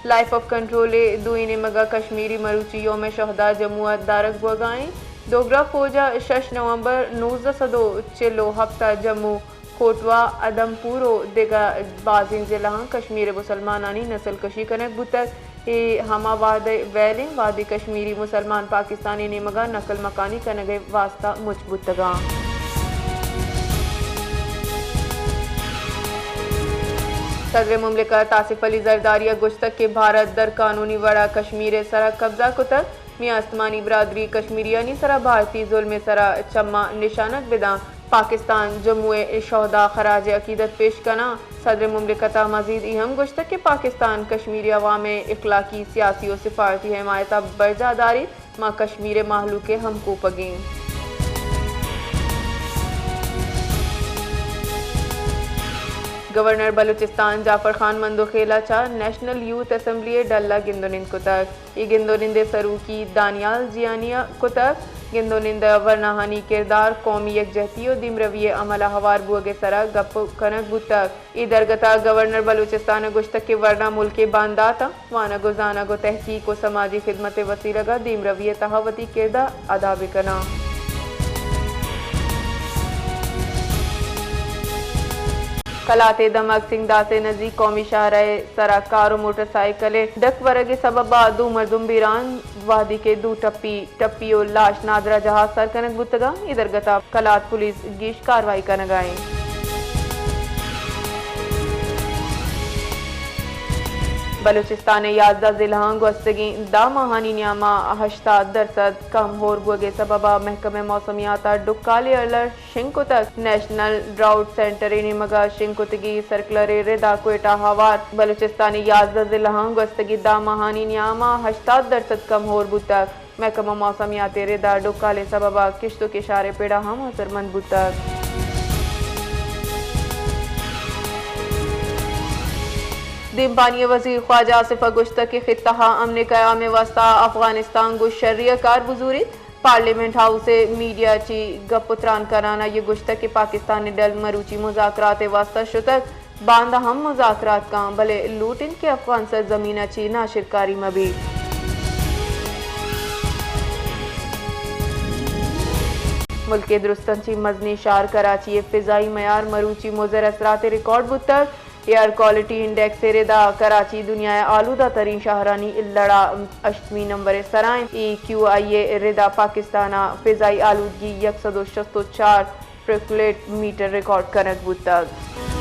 Life of control ءِ دوئی نیمگ ءَ کشمیری مروچی یوم شہداء جموں ءَ دارگ بوگ ءَ اِنت۔ ڈوگرا فوج ءَ شش نومبر نوزدہ سد ءُ چل ءُ ہپت ءَ جموں کوٹوا، ادم پور ءُ دگہ بازیں ضلعاں کشمیر ءِ مسلمانانی نسل کشی کنگ بوتگ۔ اے ہما وہد ءِ ویل اِنت، وہدے کشمیری مسلمان پاکستان ءِ نیمگ ءَ نقل مکانی کنگ ءِ واستہ مچ بوتگ اَنت۔ صدر مملکت آصف علی زرداری ءَ گوشتگ کہ بھارت در قانونی وڑ ءَ کشمیر ءِ سر ءَ قبضہ کتگ۔ میاں استمانی برادری کشمیریانی سر ءَ بھارتی ظلم ءِ سر ءَ چماں نشانگ بداں، پاکستان جموں ءِ شہداء ءَ خراج عقیدت پیش کناں۔ صدر مملکت ءَ مزید اے ہم گوشتگ کہ پاکستان کشمیری عوام ءِ اخلاقی، سیاسی ءُ سفارتی حمایت ءَ برجاہ داریت، ما کشمیر ءِ مہلوک ءِ ہمکوپگ ایں۔ گورنر بلوچستان جعفر خان مندوخیل ءَ چہ نیشنل یوتھ اسمبلی ءِ ڈل ءَ گند ءُ نند کتگ۔ اے گند ءُ نند ءِ سروکی دانیال جیانی ءَ کتگ۔ گند ءُ نند ءِ ورناہانی کردار، قومی یکجہتی ءُ دیمروی ءِ عمل ءَ ہوار بوگ ءِ سر ءَ گپ کنگ بوتگ۔ اے درگت ءَ گورنر بلوچستان ءَ گوشتگ کہ ورنا ملک ءِ باندات اَنت، وانگ ءُ زانگ ءُ تحقیق ءُ سماجی خدمت ءِ وسیلگ ءَ دیمروی ءِ تہا وتی کرد ءَ ادا بہ کناں۔ کلات ءِ دمگ سنگداس ءِ نزیک قومی شاہراہ ءِ سر ءَ کار ءُ موٹر سائیکل ءِ ڈک ورگ ءِ سبب ءَ دو مردم بیران، وہدے کہ دو ٹپی، ٹپی ءُ لاش نادراہ جاہ ءَ سر کنگ بوتگ اَنت۔ اے درگت ءَ کلات پولیس گیش کاروائی کنگ ءَ اِنت۔ بلوچستان ءِ یازدہ ضلعاں گوستگیں دہ ماہانی نیام ءَ ہشتاد درسد کم ہور بوگ ءِ سبب ءَ محکمہ موسمیات ءَ ڈکالیں الرٹ شنگ کتگ۔ نیشنل ڈراؤٹ سینٹر ءِ نیمگ ءَ شنگ کتگیں سرکلر ءِ رد ءَ کوئٹہ ءَ ہوار بلوچستان ءِ یازدہ ضلعاں گوستگیں دہ ماہانی نیام ءَ ہشتاد درسد کم ہور بوتگ۔ محکمہ موسمیات ءِ رد ءَ ڈکال ءِ سبب ءَ کشت ءُ کشار ءِ پڑ ءَ ہم اثرمند بوتگ۔ دیمپانی ءِ وزیر خواجہ آصف ءَ گوشتگ کہ خطہ ءَ امن ءِ قیام ءِ واستہ افغانستان گوں شری ءَ کار بزوریت۔ پارلیمنٹ ہاؤس ءِ میڈیا ءَ چہ گپ ءُ تران کنان ءَ آئی ءَ گوشتگ کہ پاکستان ءِ ڈل مروچی مذاکرات ءِ واستہ شتگ، باندا ہم مذاکرات کن، بلے لوٹ اِنت کہ افغان سرزمین ءَ چہ ناشرکاری مہ بیت۔ ملک ءِ درستاں چہ مزنیں شہر کراچی ءِ فضائی معیار مروچی مضر اثرات ءِ ریکارڈ بوتگ۔ ایئر کوالٹی انڈیکس ءِ رد ءَ کراچی دنیا ءِ آلودہ تریں شہرانی لڑ ءَ ہشتمی نمبر ءِ سرا اِنت۔ ای کیو آئی ءِ رد ءَ پاکستان ءَ فضائی آلودگی یک سد ءُ شست ءُ چار پرکولیٹ میٹر ریکارڈ کنگ بوتگ۔